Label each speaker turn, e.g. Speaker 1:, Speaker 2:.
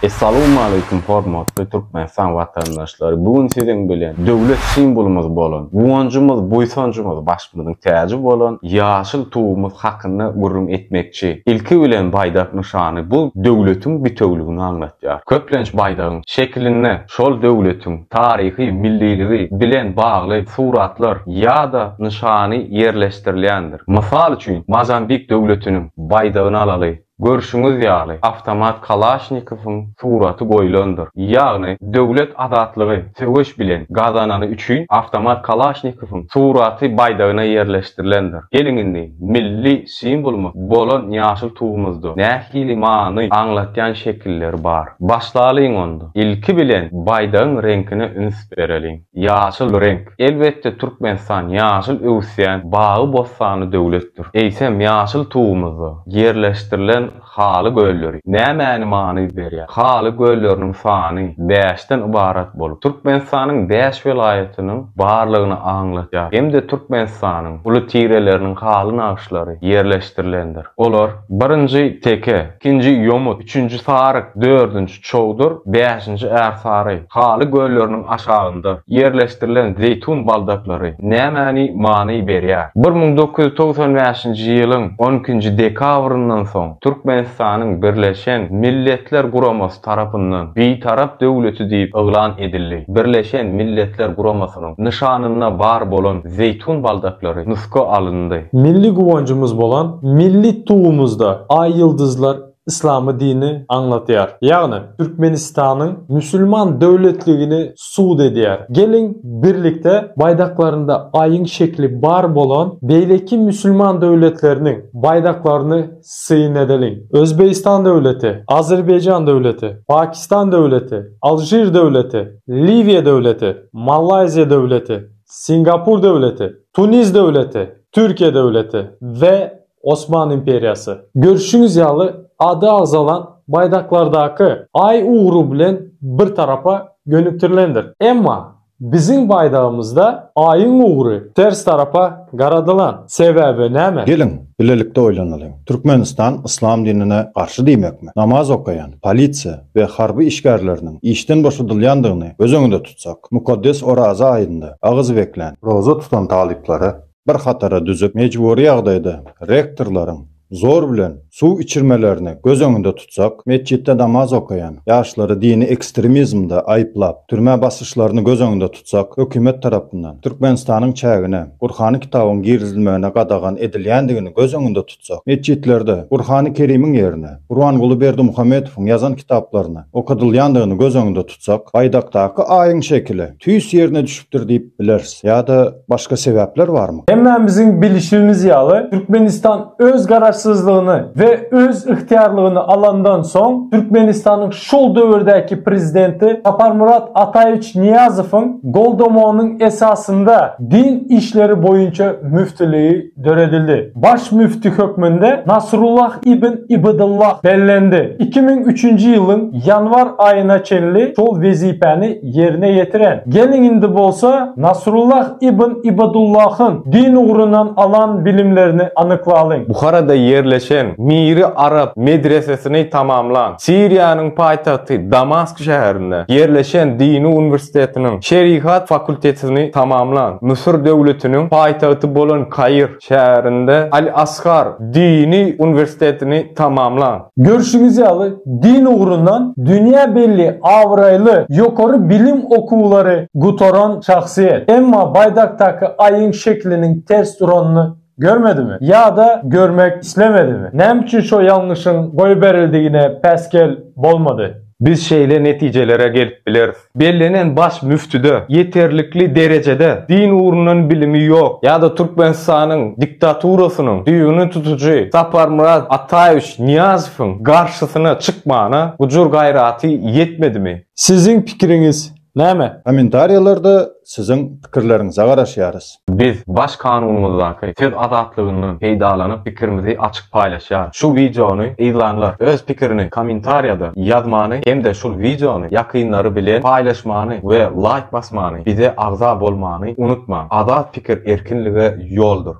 Speaker 1: Essalawmaleýkum hormatly Türkmenistan watandaşlary bu gün siziň bilen döwlet simwolymyz bolan, guwanjymyz, buýsanjymyz, başymyzyň täji bolan ýaşyl tugumyz hakynda gürrüň etmekçi. Ilki bilen baýdak nyşany bu döwletiň bitewligini aňlatýar. Köplenç baýdagyň şekilinde şol döwletiň taryhy, milliligi bilen bagly suratlar ýa-da nyşany ýerleşdirilýändir. Mysal üçin, Mozambik döwletiniň baýdagyny alaly. Görşüňiz ýaly, awtomat Kalaşnikowyň suraty goýlandyr. Ýagny, döwlet azatlygy söweş bilen gazanany üçin awtomat Kalaşnikowyň suraty baýdagyna ýerleşdirilendir. Geliň indi, milli simwolymyz bolan ýaşyl tugumyzda nähili many aňlatýan şekiller bar? Başlalyň onda. Ilki bilen baýdagyň reňkine üns bereliň. Ýaşyl reňk. Elbetde Türkmenistan ýaşyl öwüsýän bagy-bossanly döwletdir. Eýsem ýaşyl tugumyzda ýerleşdirilen haly gölleri nämäni many berýär? Haly gölleriniň sany bäşden ybarat bolup, Türkmenistanyň bäş welaýatynyň barlygyny aňladýar hem-de Türkmenistanyň uly tireleriniň haly nagyşlary ýerleşdirilendir. Olar, birinji teke, ikinji ýomut, üçünji saryk, dördünji çowdur, bäşinji ärsary haly gölleriniň aşagynda ýerleşdirilen zeýtun baldaklary nämäni many berýär? 1995-nji ýylyň on ikinji dekabryndan soň Türkmenistanyň Birleşen Milletler Guramasy tarapyndan Bitarap döwleti diýip yglan edildi. Birleşen Milletler Guramasynyň nyşanynda bar bolan zeýtun baldaklary nusga alyndy.
Speaker 2: Milli guwanjymyz bolan milli tugumyzda aý-ýyldyzlar yslamy dini aňlatýar. Ýagny, Türkmenistanyň musulman döwletligini subut edýär. Geliň, birlikde baýdaklarynda aýyň şekli bar bolan beýleki musulman döwletleriniň baýdaklaryny syn edeliň. Özbegistan döwleti, Azerbaýjan döwleti, Pakistan döwleti, Alžir döwleti, Liwiýa döwleti, Malaýziýa döwleti, Singapur döwleti, Tunis döwleti, Türkiýe döwleti we Osman imperiýasy. Görşüňiz ýaly, ady agzalan baýdaklardaky Aý ugry bilen bir tarapa gönükdirilendir. Emma biziň baýdagymyzda Aýyň ugry ters tarapa garadylan. Sebäbi näme?
Speaker 3: Geliň, bilelikde oýlanalyň. Türkmenistan yslam dinine garşy diýmekmi? Namaz okaýan, polisiýa we harby işgärleriniň işden boşadylýandygyny göz öňünde tutsak, mukaddes Oraza aýynda agyz beklän, roza tutan talyplary bir hatara düzüp, mejbury ýagdaýda rektorlaryň zor bilen suw içirmelerini göz öňünde tutsak, metjitde namaz okaýan ýaşlary dini ekstremizmde aýyplap, türmä basyşlaryny göz öňünde tutsak, hökümet tarapyndan Türkmenistanyň çägine Gurhany kitabyň girizilmegine gadagan edilýändigini göz öňünde tutsak, metjitlerde Gurhany Kerimiň ýerine Gurbanguly Berdimuhamedowyň ýazan kitaplaryny okadylýandygyny göz öňünde tutsak, baýdakdaky aýyň şekili tüýs ýerine düşüpdir diýip bileris. Ýa-da başga sebäpler barmy?
Speaker 2: Hemmämiziň bilişimiz ýaly, Türkmenistan öz garaşsyzlygyny we öz ygtyýarlygyny alandan soň, Türkmenistanyň şol döwürdäki prezidenti Saparmyrat Ataýewiç Nyýazowyň goldamagynyň esasynda din işleri boýunça müftüligi döredildi. Baş müfti hökmünde Nasrullah ibn Ibadullah bellendi. 2003-nji ýylyň ýanwar aýyna çenli şol wezipäni ýerine ýetiren. Geliň indi bolsa Nasrullah ibn Ibadullahyň din ugrundan alan bilimlerini anyklalyň.
Speaker 1: Buharada ýerleşen Miri Arap medresesini tamamlan, Siriýanyň paýtagty Damask şäherinde ýerleşen dini uniwersitetiniň şerigat fakultetini tamamlan, Müsür döwletiniň paýtagty bolan Kair şäherinde Al-Azhar dini uniwersitetini tamamlan.
Speaker 2: Görşüňiz ýaly, din ugrundan dünýä belli abraýly ýokary bilim okuwlary gutaran şahsyýet. Emma baýdakdaky aýyň şekliniň ters duranyny görmedimi? Ýa-da görmek islemedimi? Näme üçin şo ýalňyşyň goýberildigine päsgel bolmady?
Speaker 1: Biz şeýle netijelere gelip bileris. Bellenen baş müftüde ýeterlikli derejede din ugrundan bilimi ýok ýa-da Türkmenistanyň diktaturasynyň düýbüni tutujy Saparmyrat Ataýewiç Nyýazowyň garşysyna çykmana gujur-gaýraty ýetmedimi?
Speaker 2: Siziň pikiriňiz näme?
Speaker 3: Kommentariýalarda siziň pikirleriňize garaşýarys.
Speaker 1: Biz Baş Kanunymyzdaky söz azatlygyndan peýdalanyp pikirimizi açyk paýlaşýarys. Şu wideony yzlanlar öz pikirini kommentariýada ýazmany hem-de şul wideony ýakynlary bilen paýlaşmany we laýk basmany bize agza bolmany unutmaň. Azat pikir erkinlige ýoldur.